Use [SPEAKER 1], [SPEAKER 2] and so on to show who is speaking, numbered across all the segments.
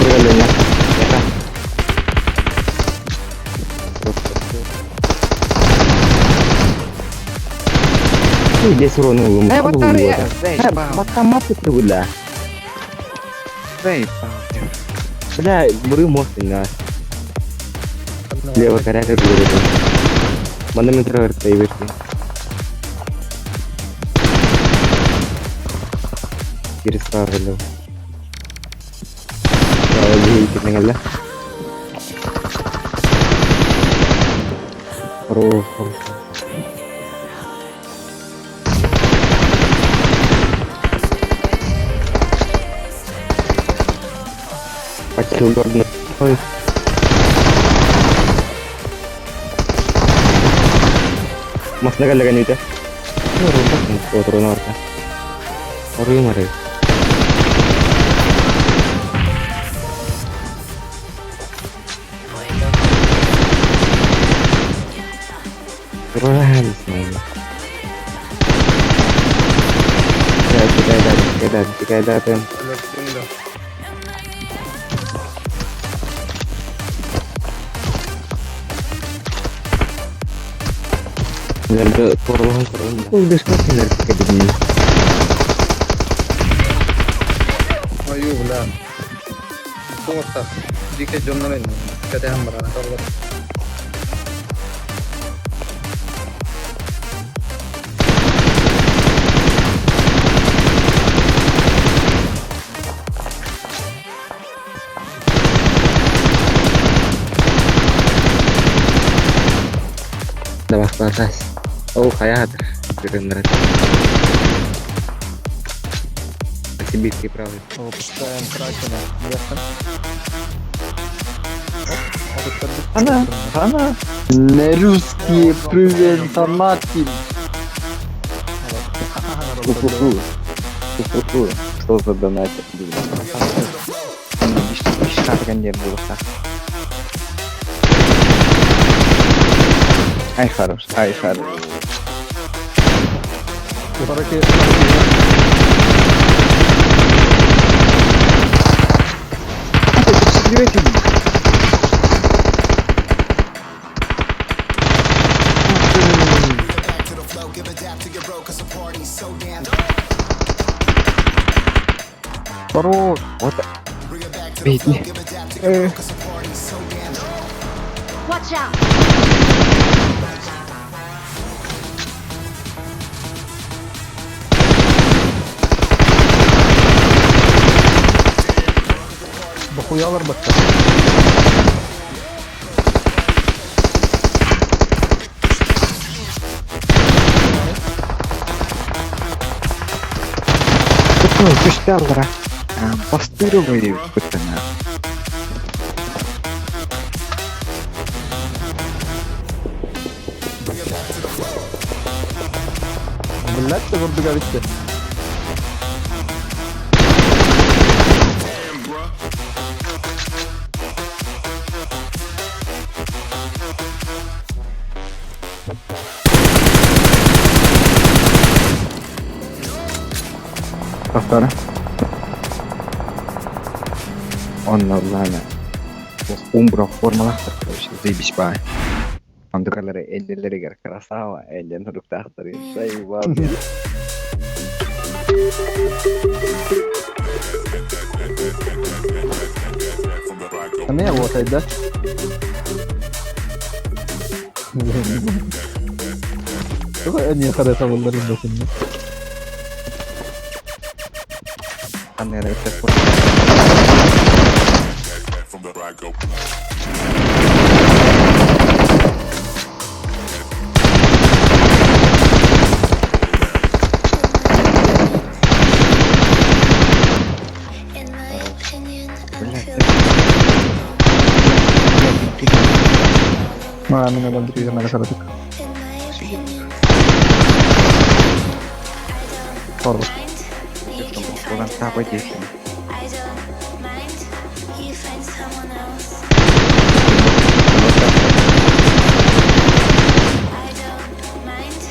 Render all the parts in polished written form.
[SPEAKER 1] Выпрыгали. Dia suruh nunggu.
[SPEAKER 2] Eh, батарея. Заебал.
[SPEAKER 1] Батамат это бля.
[SPEAKER 2] Заебал.
[SPEAKER 1] Бля, буры мост на. Лево коряга говорит. Манометр появился. Переставлю. Покинул. Ой. Masna kalagan ito. Otro norte. Oraya mare. Кайда, кайда. Nerede torbahan torbahan.
[SPEAKER 3] Аю, бля. Туңытта. Дикэ дьоннор инни. Кэтэһэн баран торбот.
[SPEAKER 1] Давай, batas. Oh, kayak Keren. Сибирский правый.
[SPEAKER 3] Выпускаем кракена. Ясно?
[SPEAKER 2] Она, она. Не русские, привет, фанатки. Фу-фу-фу. Фу-фу-фу. Что за донатик? Ай, хорош, ай, хорош. Хорош. Вот. Бейте.
[SPEAKER 4] Watch out!
[SPEAKER 3] Дохуялар бакта.
[SPEAKER 2] Такой, күшталра. Бастырывай бытына.
[SPEAKER 3] Блять, ты вурдуга битте.
[SPEAKER 2] Повтора. Он на лана. Умбра формалахтар, короче, заебись ба. Андукалары эллелеригер красава, эллен руктахтар, заебал.
[SPEAKER 3] Эмне вот айда? Туга эмне караса болдар инде.
[SPEAKER 2] Аннера это
[SPEAKER 4] In my opinion, I'm
[SPEAKER 2] Блядь,
[SPEAKER 4] feeling
[SPEAKER 3] Ма, мен адам дүйгөн карадык.
[SPEAKER 4] In my opinion, I
[SPEAKER 3] Торбо.
[SPEAKER 4] don't mind. You can
[SPEAKER 2] Одан
[SPEAKER 4] find
[SPEAKER 2] таба
[SPEAKER 4] another.
[SPEAKER 2] дейсің.
[SPEAKER 4] I don't mind. You find someone else. I don't mind.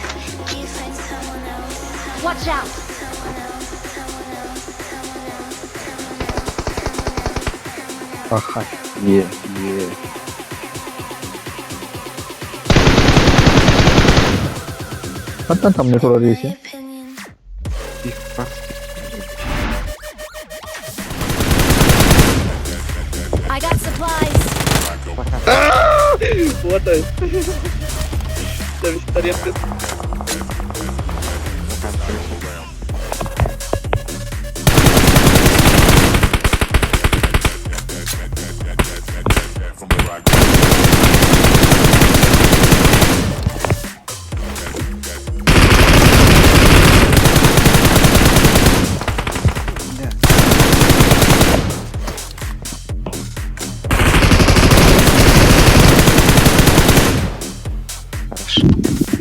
[SPEAKER 4] You find someone else.
[SPEAKER 5] Watch out!
[SPEAKER 4] Someone else. Someone else. Someone else. Someone else. Someone else.
[SPEAKER 3] Аха.
[SPEAKER 2] Е, е.
[SPEAKER 3] Хантан тамны турар
[SPEAKER 4] My
[SPEAKER 3] иши?
[SPEAKER 4] opinion.
[SPEAKER 2] Их пах.
[SPEAKER 4] I got supplies.
[SPEAKER 2] Хорошо.